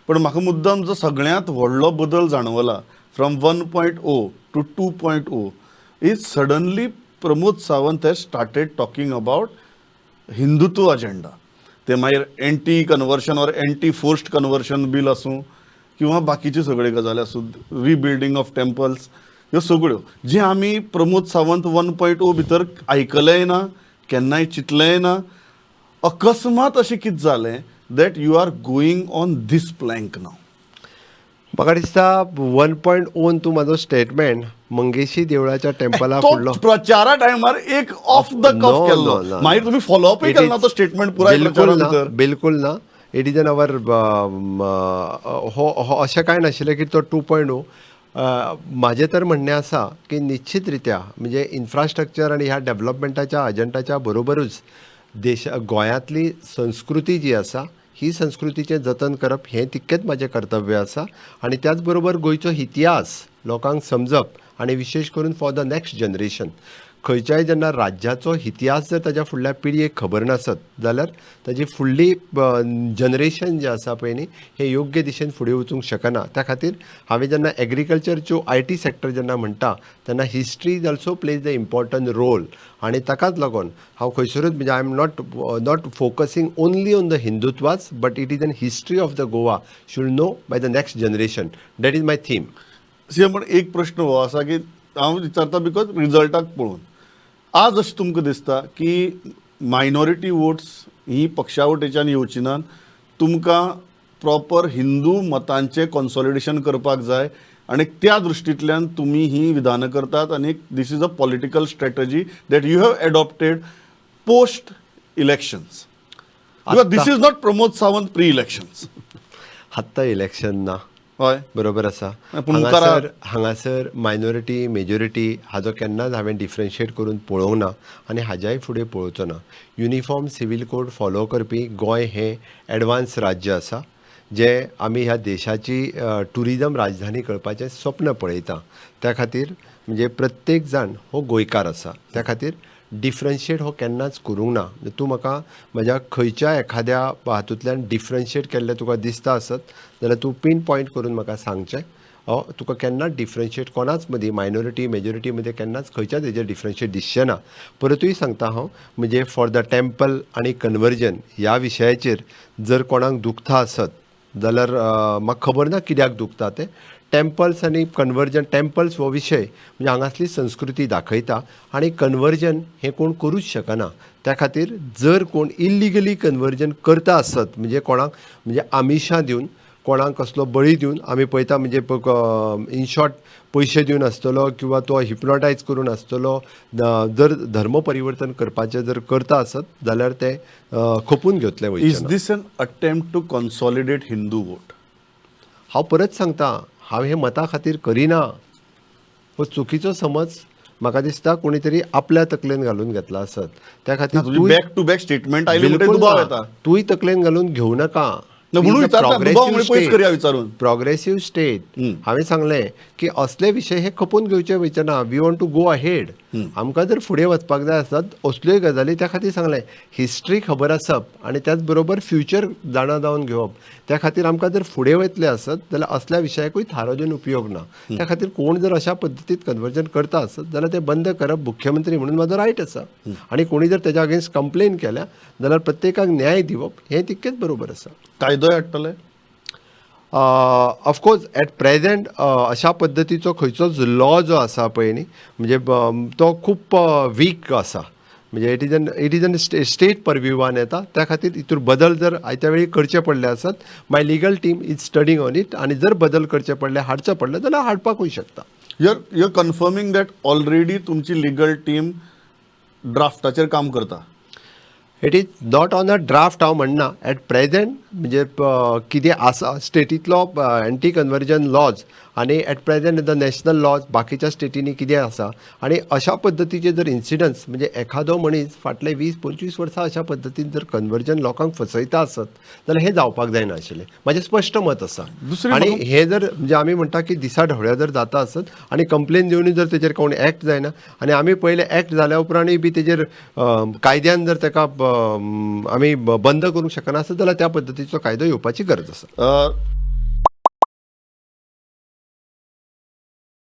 पण म्हाका मुद्दम जो सगळ्यांत व्हडलो बदल जाणवला from 1.0 to 2.0 is suddenly Pramod Sawant has started talking about Hindutva agenda. ते मागीर anti conversion or anti forced conversion bill आसूं किंवा बाकीच्यो सगळ्यो गजाली आसूं, रिबिल्डींग ऑफ टेम्पल्स, ह्यो सगळ्यो जे आमी प्रमोद सावंत 1.0 भितर आयकलेंय ना, केन्नाय चिंतलेंय ना. अकस्मात अशें कितें जालें that you are going on this plank now? म्हाका दिसता 1.0 तूं म्हाजो स्टेटमेंट मंगेशी देवळाच्या टेम्पला तो फुडलो प्रचारा टायमार एक ऑफ the कफ केल्लो. मागीर तुमी फॉलोअपय केलो ना तो स्टेटमेंट पुराय बिलकुल प्रचारा ना. भितर. बिलकुल ना. It is an our हो हो अशें कांय नाशिल्लें की तो 2.0. म्हाजें तर म्हणणें आसा की निश्चित रित्या म्हणजे इन्फ्रास्ट्रक्चर आनी ह्या डेव्हलपमेंटाच्या अजंटाच्या बरोबरूच देश गोंयांतली संस्कृती जी आसा, ही संस्कृतीचें जतन करप हें तितकेंच म्हाजें कर्तव्य आसा आनी त्याच बरोबर गोंयचो इतिहास लोकांक समजप आनी विशेश करून फॉर the next generation. खंयच्याय जेन्ना राज्याचो इतिहास जर ताज्या फुडल्या पिळगेक खबर नासत जाल्यार ताजी फुडली जनरेशन जें आसा पळय न्ही, हें योग्य दिशेन फुडें वचूंक शकना. त्या खातीर हांवें जेन्ना एग्रीकल्चरच्यो IT sector जेन्ना म्हणटा तेन्ना history is also plays the important role आनी ताकाच लागून हांव खंयसरूच म्हणजे I am not focusing only on the Hindutvas, but it is an history of the Goa should know by the next generation. That is my theme. CM, पण एक प्रश्न हो आसा की हांव विचारता because रिजल्टाक पळोवन आज अशें तुमकां दिसता की मायनॉरिटी वोट्स ही पक्षा वटेच्यान येवची नात, तुमकां प्रॉपर हिंदू मतांचें कॉन्सॉलिडेशन करपाक जाय आनी त्या दृश्टींतल्यान तुमी ही विधानां करतात आनी this is a political strategy that you have adopted post elections, because this is not Pramod Sawant pre elections? आत्तां इलेक्शन ना. बरोबर आसा. पूण मुखार हांगासर हांगासर मायनॉरिटी मेजॉरिटी हाजो केन्नाच हांवें डिफरन्शिएट करून पळोवंक ना आनी हाज्याय फुडें पळोवचो ना. युनिफॉर्म सिवील कोड फॉलो करपी गोंय हें एडवान्स राज्य आसा, जें आमी ह्या देशाची ट्युरिजम राजधानी करपाचें स्वप्न पळयता. त्या खातीर म्हणजे प्रत्येक जाण हो गोंयकार आसा. त्या खातीर डिफरन्शिएट हो केन्नाच करूंक ना. तूं म्हाका म्हज्या खंयच्या एखाद्या हातूंतल्यान डिफरन्शिएट केल्लें तुका दिसता आसत जाल्यार तूं पीन पॉयंट करून म्हाका सांगचें. तुका केन्नाच डिफरन्शिएट कोणाच मदीं, मायनॉरिटी मेजॉरिटी मदीं केन्नाच खंयच्याच हेजेर डिफरन्शिएट दिसचें ना. परतूय सांगता हांव, म्हणजे फॉर the temple आनी कन्वर्जन ह्या विशयाचेर जर कोणाक दुखता आसत जाल्यार म्हाका खबर ना कित्याक दुखता तें. टेम्पल्स आनी कन्वर्जन, टेम्पल्स हो विशय म्हणजे हांगासली संस्कृती दाखयता आनी कन्वर्जन हें कोण करूच शकना. त्या खातीर जर कोण इल्लिगली कन्वर्जन करता आसत, म्हणजे कोणाक म्हणजे आमिशां दिवन, कोणाक कसलो बळी दिवन, आमी पळयता म्हणजे इन शॉर्ट पयशे दिवन आसतलो किंवा तो हिप्नोटायज करून आसतलो, जर धर्म परिवर्तन करपाचें जर करता आसत जाल्यार ते खपून घेतले is वयचे ना. This an attempt to consolidate Hindu vote? हांव परत सांगता, हांव हे मता खातीर करिना. हो चुकीचो समज म्हाका दिसता कोणी तरी आपल्या तकलेन घालून घेतला आसत. त्या खातीर तुजी बॅक टू बॅक स्टेटमेंट आयली म्हणटकीर दुबाव येता. तूंय तकलेन घालून घेवं नाका. ना, म्हणून विचारता, दुबाव म्हणजे पयस करया विचारून. Progressive state. हांवें सांगलें की असले विशय हे खपून घेवचे वयचे ना. We want to go ahead. आमकां जर फुडें वचपाक जाय आसत असल्योय गजाली, त्या खातीर सांगलें, हिस्ट्री खबर आसप आनी त्याच बरोबर फ्युचर जाणा जावन घेवप. त्या खातीर आमकां जर फुडें वयतले आसत जाल्यार असल्या विशयाकूय थारो दिवन उपयोग ना. त्या खातीर कोण जर अशा पद्दतीत कन्वर्जन करता आसत जाल्यार तें बंद करप मुख्यमंत्री म्हणून म्हाजो रायट आसा आनी कोणी जर तेज्या अगेन्स्ट कंप्लेन केल्या जाल्यार प्रत्येकाक न्याय दिवप हें तितकेंच बरोबर आसा. कायदोय हाडटले? ऑफकोर्स, एट प्रेझेंट अशा पद्दतीचो खंयचोच लॉ जो आसा पळय न्ही, म्हणजे तो खूब वीक आसा. म्हणजे it is an state पर्व्यूवान येता. त्या खातीर हितूर बदल जर आयत्या वेळी करचे पडले आसत, my legal team is studying on it आनी जर बदल करचे पडले, हाडचे पडले जाल्यार हाडपाकूय शकता. You're confirming that already तुमची लिगल टीम ड्राफ्टाचेर काम करता? It is not on a draft हांव म्हणना. एट प्रेझेंट म्हणजे कितें आसा स्टेटींतलो एंटी कन्वर्जन लॉज आनी at present the national laws बाकीच्या स्टेटींनी कितें आसा आनी अशा पद्दतीचे जर इन्सिडंट्स, म्हणजे एखादो मनीस फाटले 20-25 वर्सां अशा पद्दतीन जर कन्वर्जन लोकांक फसयता आसत जाल्यार हें जावपाक जायना आशिल्लें, म्हाजें स्पश्ट मत आसा. दुसरी आनी म्हाका हे जर म्हणजे आमी म्हणटा की दिसा ढवळ्या जर जाता आसत आनी कंप्लेन दिवनूय जर तेजेर कोण एक्ट जायना आनी आमी पयलें एक्ट जाल्या उपरांतूय बी तेजेर कायद्यान जर तेका आमी बंद करूंक शकना आसत जाल्यार त्या पद्दतीचो कायदो येवपाची गरज आसा.